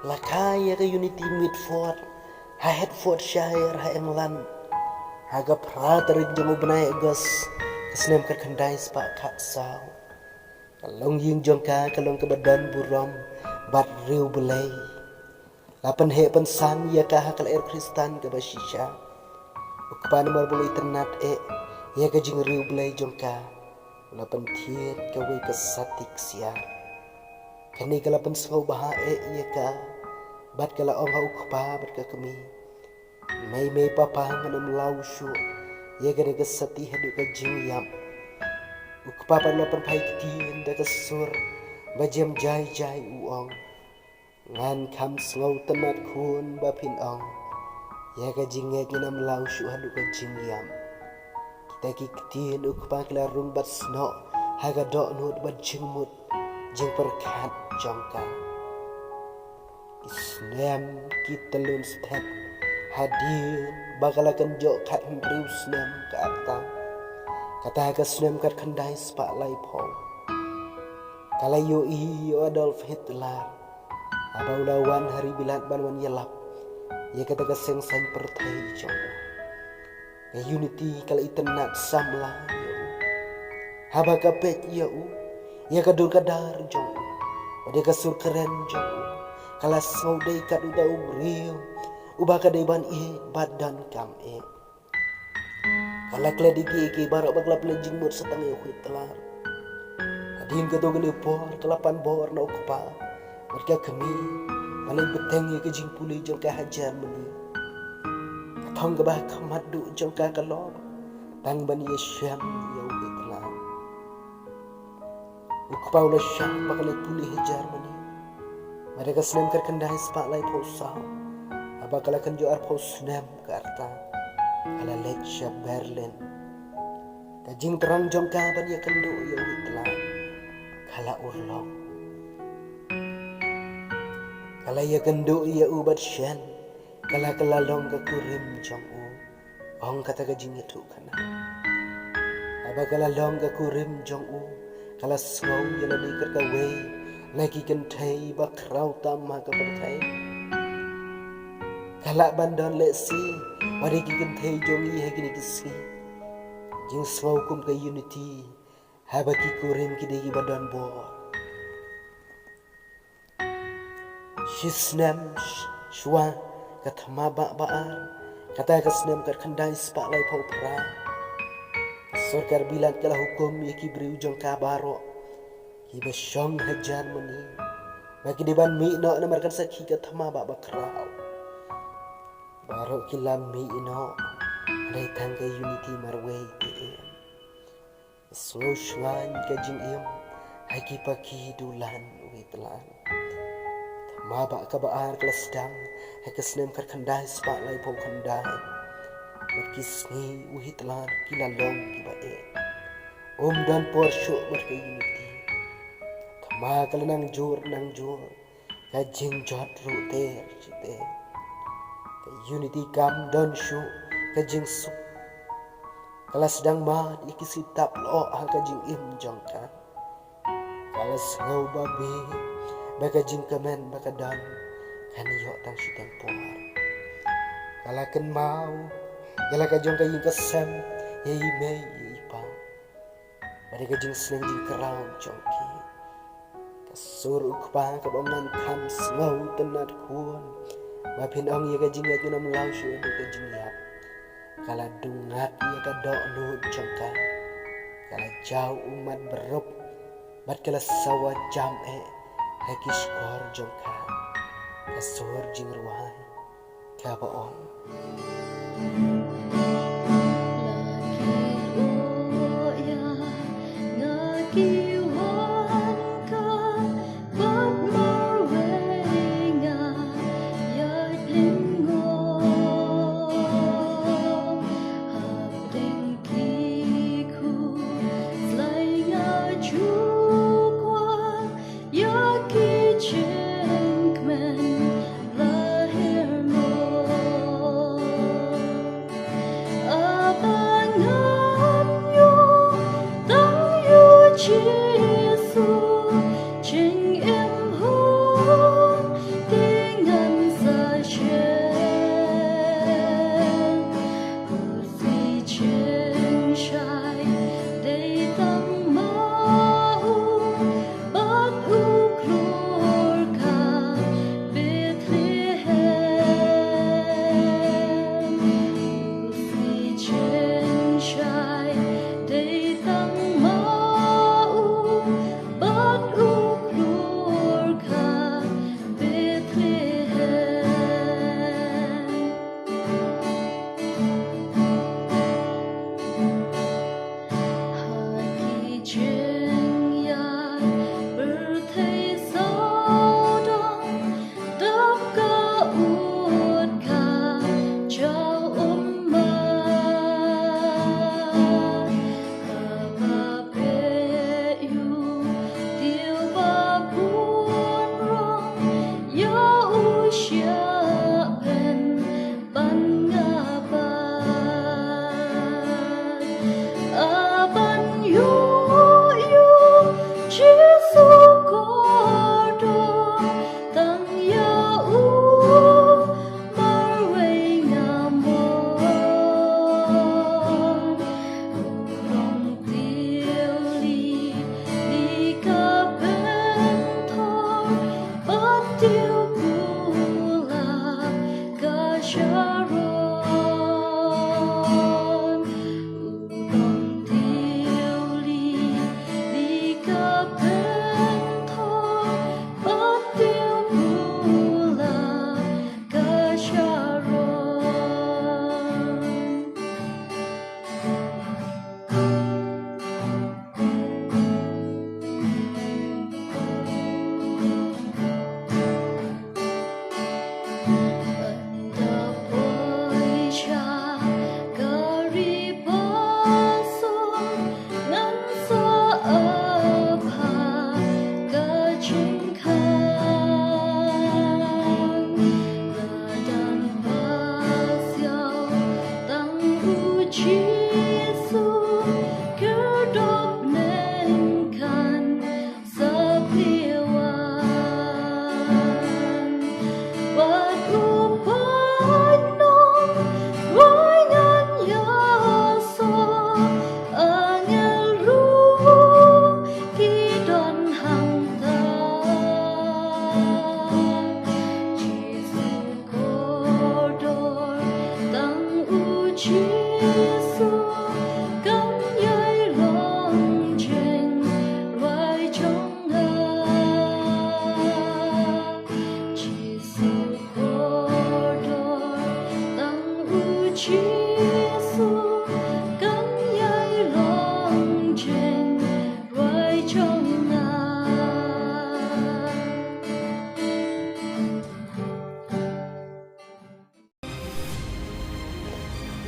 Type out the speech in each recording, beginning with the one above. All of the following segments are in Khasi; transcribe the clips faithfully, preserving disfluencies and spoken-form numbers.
La kha ïa ka Unity Mitford ha Hertfordshire ha England ha ka phra tarik jong u bnai August ka snem khatkhyndai spah khatsaw. Ka longïing jong ka ka long kaba don burom bad riewblei. La pynheh pynsam ïa ka ha ka lyer Khristan kaba shisha. U kpa namar ba u la itynnad eh ïa ka jingriewblei jong ka, u la pynthied kawei ka sati ksiar. Kane ka la pynsngewbha eh ïa ka bad ka la ong ha u kpa bad ka kmie, "Mei mei papa, ngan ym law shuh ïa kane ka sati haduh ka jingïap." U kpa pat u la pynphai ktien da ka sur ba jem jai jai, u ong, "Ngan kham sngewtynnad khun ba phin ong ïa ka jingngeit, ngan ym law shuh haduh ka jingïap." Kita ki ktien u kpa ki la rung bad snoh ha ka dohnud bad jingmut jingpyrkhat jong ka. Ki snem ki tyllun stet hadien ba ka la kynjoh khathynriew snem ka rta. Kata ha ka snem khatkhyndai spah laiphew, ka la ïohi ïa u Adolf Hitler haba u la wan ha ri Bilat ban wan ïalap ïa kata ka seng saiñ pyrthei jong u. Ka Unity ka la itynnad samla ïa u. Haba ka peit ïa u, ïa ka dur ka dar jong u bad ïa ka sur kren jong u, ka la sngew dei kat uta u briew uba ka dei ban ïeit bad donkam eh. Ka la klet ïa kiei kiei baroh bad ka la pynleit jingmut sa tang ïa u Hitler. Hadien kato kane por ka la pan bor na u kpa bad ka kmie ban leit bteng ïa ka jingpule jong ka ha Germany. Ka thong kaba ha khmat duh jong ka ka long tang ban ïashem ïa u Hitler. U kpa u la shah ba ka leit pule ha Germany. Bad ha ka snem khatkhyndai spah laiphew saw, haba ka la kynjoh arphew snem ka rta, ka la leit sha Berlin. Ka jingthrang jong ka ban ïakynduh ïa u Hitler ka la urlong. Ka la ïakynduh ïa u bad shen ka la kylla long ka kurim jong u. Ong kata ka jingïathuhkhana. Haba ka la long ka kurim jong u, ka la sngew ïa lade kat kawei na ki kynthei ba khraw tam ha ka pyrthei. Ka lah ban don lehse wat ïa ki kynthei jong ngi ha kine ki sngi. Jingsngew kum ka Unity haba ki kurim ki dei kiba don bor. Shi snem sh-, shuwa ka thma bah ba ar, kata ka snem khatkhyndai spah laiphew phra, ka sorkar Bilat ka la hukum ïa ki briew jong ka baroh kiba shong ha Germany ba ki dei ban mih noh namar kan sakhi ka thma bah ba khraw. Baroh ki la mih noh, hynrei tang ka Unity marwei te. Ka sngew shngaiñ ka jingim ha ki paki dulan u Hitler. Thma bah kaba ar ka la sdang ha ka snem khatkhyndai spah laiphew khyndai. Bad ki sngi u Hitler ki la long kiba eh. Um don por shuh bad ka Unity. Thma ka la nang jur nang jur, ka jingjot ruh ter shi ter. Ka Unity kam don shuh ka jingsuk. Ka la sdang mad ïa ki sitap lyoh ha ka jingim jong ka. Ka la sngew ba bit ba ka jingkmen ba ka don kan ïoh tang shiteng por. Ka la kynmaw ïa la ka jong ka ïing ka sem, ïa i mei ïa i pa. Bad ïa ka jingsneng jingkraw jong ki. Ka sur u kpa kaba ong ngan kham sngewtynnad khun ba phin ong ïa ka jingngeit, ngan ym law shuh haduh ka jingïap. Ka la dung ngat ïa ka dohnud jong ka. Ka la jaw ummat byrop bad ka la sawa jam eh ha ki shkor jong ka. Ka sur jingrwai kaba ong. Ïa ki jingkmen la hiar mo.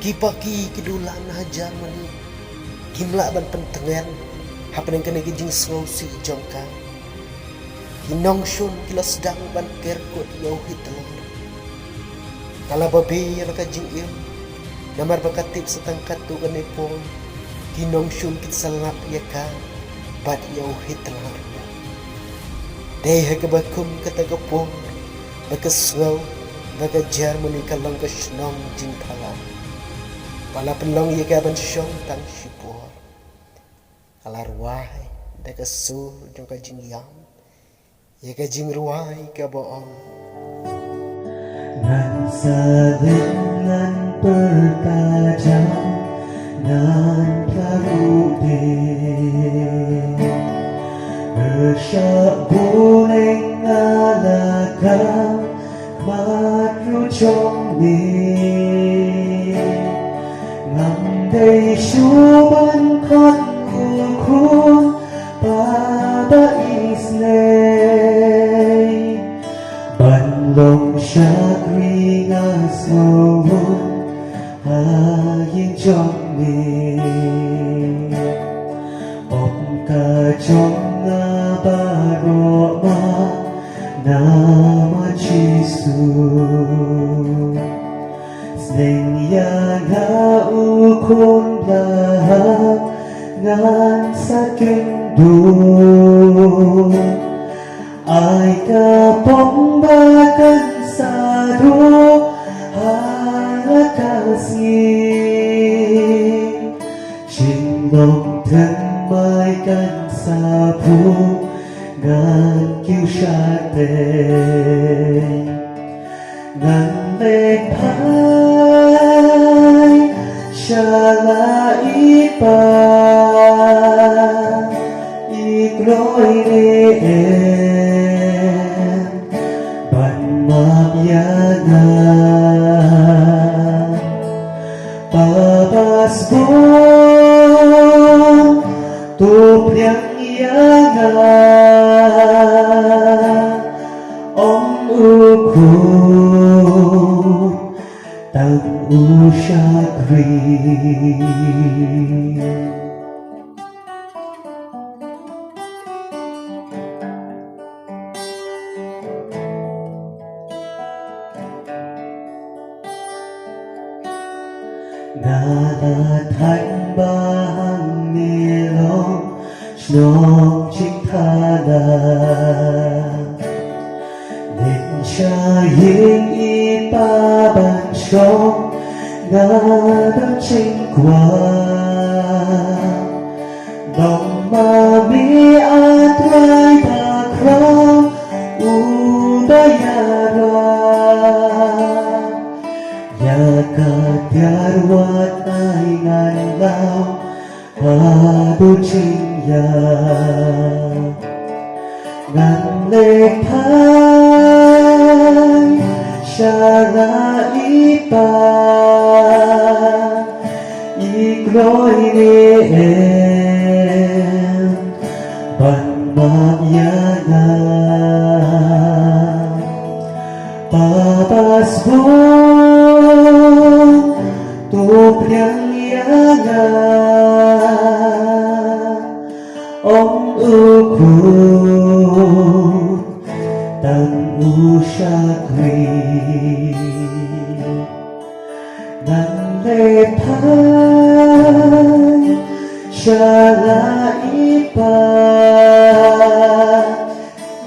Ki paki ki dulan ha Germany kim lah ban pyntngen hapdeng kane ka jingsngewsih jong ka. Ki nongshun ki la sdang ban kerkut ïa u Hitler. Ka la babe ïa la ka jingim, namar ba ka tip sa tang katto katne por ki nongshun kin sa lap ïa ka bad ïa u Hitler. Dei ha kaba kum kata ka por ba ka sngew ba ka Germany ka long ka shnong jingphala. Ba la pynlong ïa ka ban shong tang shipor. Ka la rwai da ka sur jong ka jingïam ïa ka jingrwai kaba ong: Ngan sa leit ngan pyrta jam, ngan pla ruh de. Ka shah bun eng nga la ka mat ruh jong me. Ngam dei shuh ban khot u khun pa ba isynei. Ban long shakri nga sngewbha ha ïing jong me. Ong ka jong nga baroh ma, namar Jisu. Sneng ïa nga u khun ba ngan sa kynduh. Ai ka pong ba kan sa duh ha la ka sngi. Jinglong thymmai kan sa buh ngan kiew shatei. Ngan leit phai sha la i pa, i kloi ne em ban map ïa nga. Pa Basbong, to pdiang ïa nga. Ong u khun tang u shakri. Nga la thait ba hangne long shnong jingthala. Leit sha ïing i pa ban shong, nga don jingkwah. Nong ma me, A Trai bakhraw uba ïarap. Ïa ka tiar wat ai ngan law haduh jingïap. Ngan leit phai sha la i pa, i kloi ne em ban map ïa nga. Pa Basbong, to pdiang ïa nga. Ong u khun tang u shakri. Ngan leit phai sha la i pa,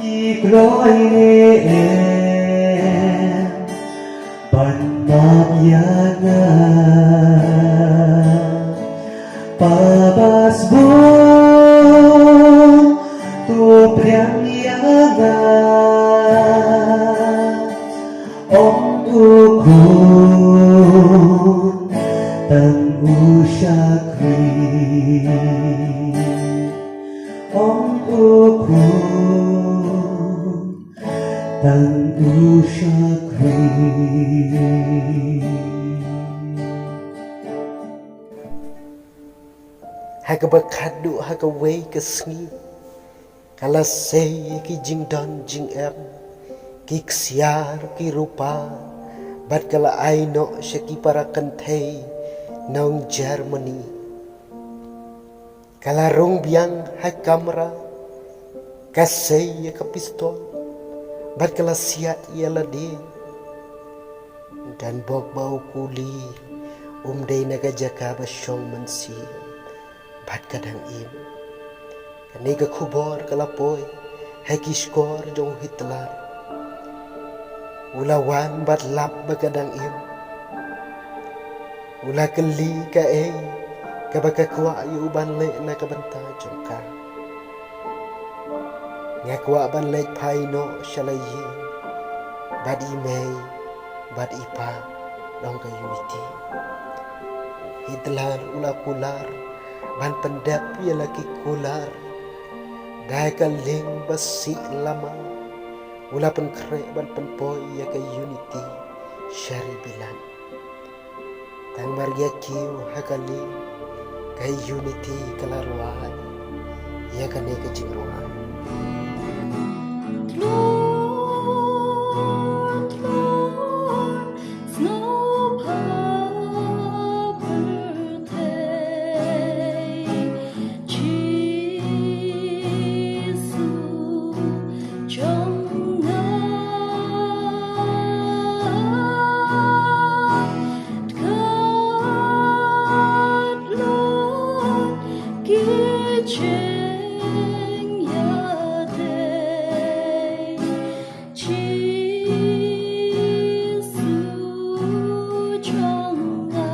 i kloi ne em ban map ïa nga. Pa Basbong, to pdiang ïa nga. Ong u khun tang u shakri. Ong u khun tang u shakri. Ha kaba khadduh ha kawei ka sngi, ka la sei ïa ki jingdon jingem, ki ksiar, ki rupa, bad ka la ai noh sha ki para kynthei Nong Germany. Ka la rung biang ha kamra, ka sei ïa ka pistol, bad ka la siat ïa lade. Don bok ba u kuli, um dei na ka jaka ba shong mynsiem, bad ka dang im. Kane ka khubor ka la poi ha ki shkor jong u Hitler. U la wan bad lap ba ka dang im. U la kylli kaei kaba ka kwah ïa u ban leh na ka bynta jong ka. Nga kwah ban leit phai noh sha la ïing bad i mei bad i pa, ong ka Unity. Hitler u la kular ban pyndep ïa la ki kular da ka lieng ba sih lama. U la pynkhreh ban pynpoi ïa ka Unity sha ri bilat. Tang mar ïa kiew ha ka lieng, ka Unity ka la rwai ïa kane ka jingrwai. Tlot, tlot, sngewbha pyrthei, Jisu jong nga. Kat lut ki jingïadei, Jisu jong nga.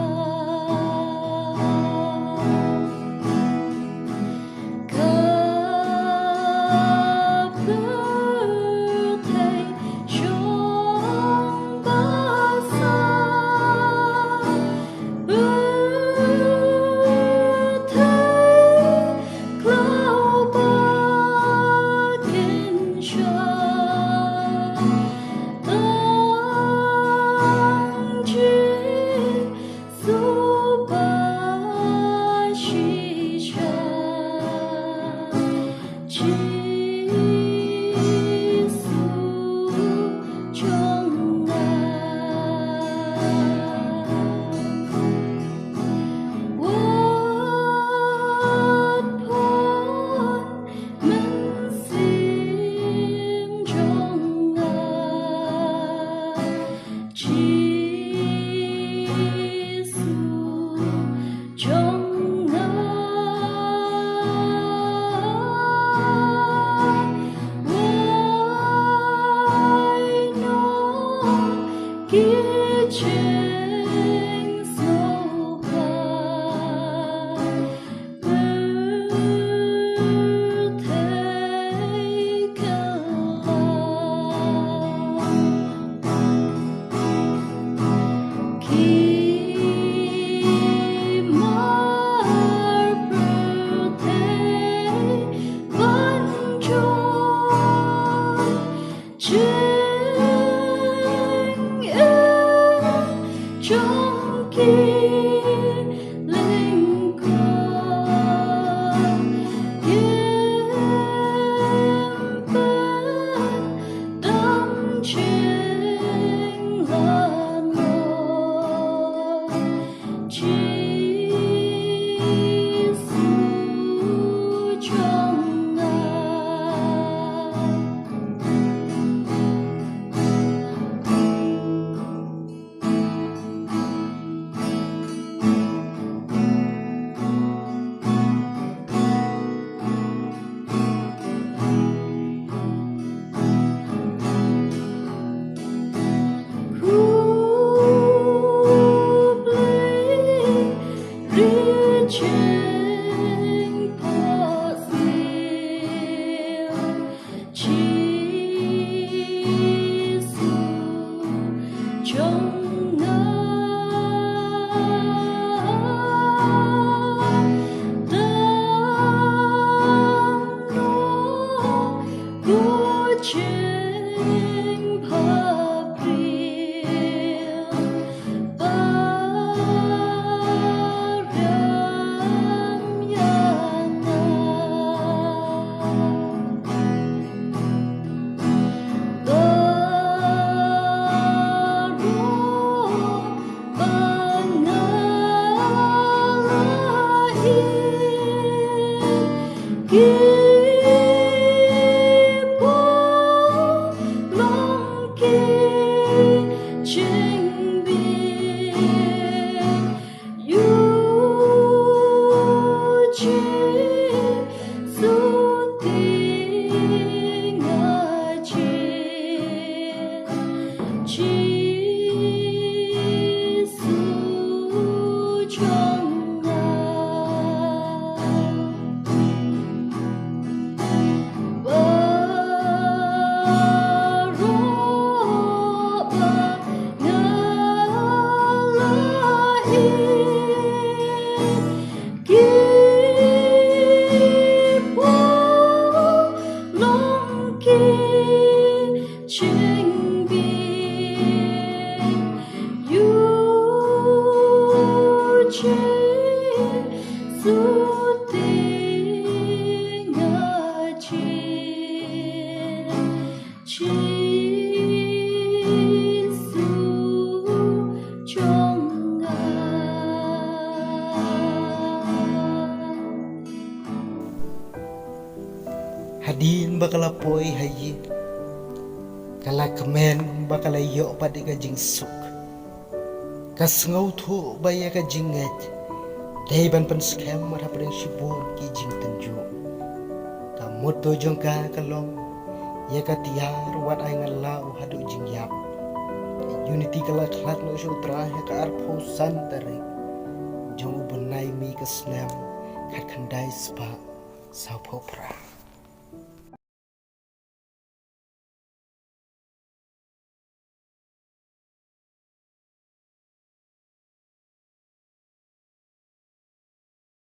Ka pyrthei shong ba sah, pyrthei khlaw ba kynsha, tang Ji- su ba shisha, Jisu jong nga. Wat phai mynsiem jong nga, Jisu jong nga. Wai noh ki jingsngewbha. Jingim jong ki lyngkot, ngim pyndonkam jinglanot. Jisu jong nga. Khublei ri jingphohsniew, Jisu jong nga. Dang noh ko jingphabriew, ba riam ïa nga. Baroh ba nga Jingbieit, yu Jisu te nga jied, Jisu jong nga. Hadien ba ka la poi ha ïing, ka la kmen ba ka la ïoh pat ïa ka jingsuk. Ka sngewthuh ba ïa ka jingngeit dei ban pynskhem hapdeng shibun ki jingtynjuh. Ka motto jong ka ka long, ïa ka tiar wat ai nga law haduh jingïap. Unity ka la khlad noh sha U Trai ha ka arphew san tarik jong u bnai May ka snem khatkhyndai spah sawphew phra.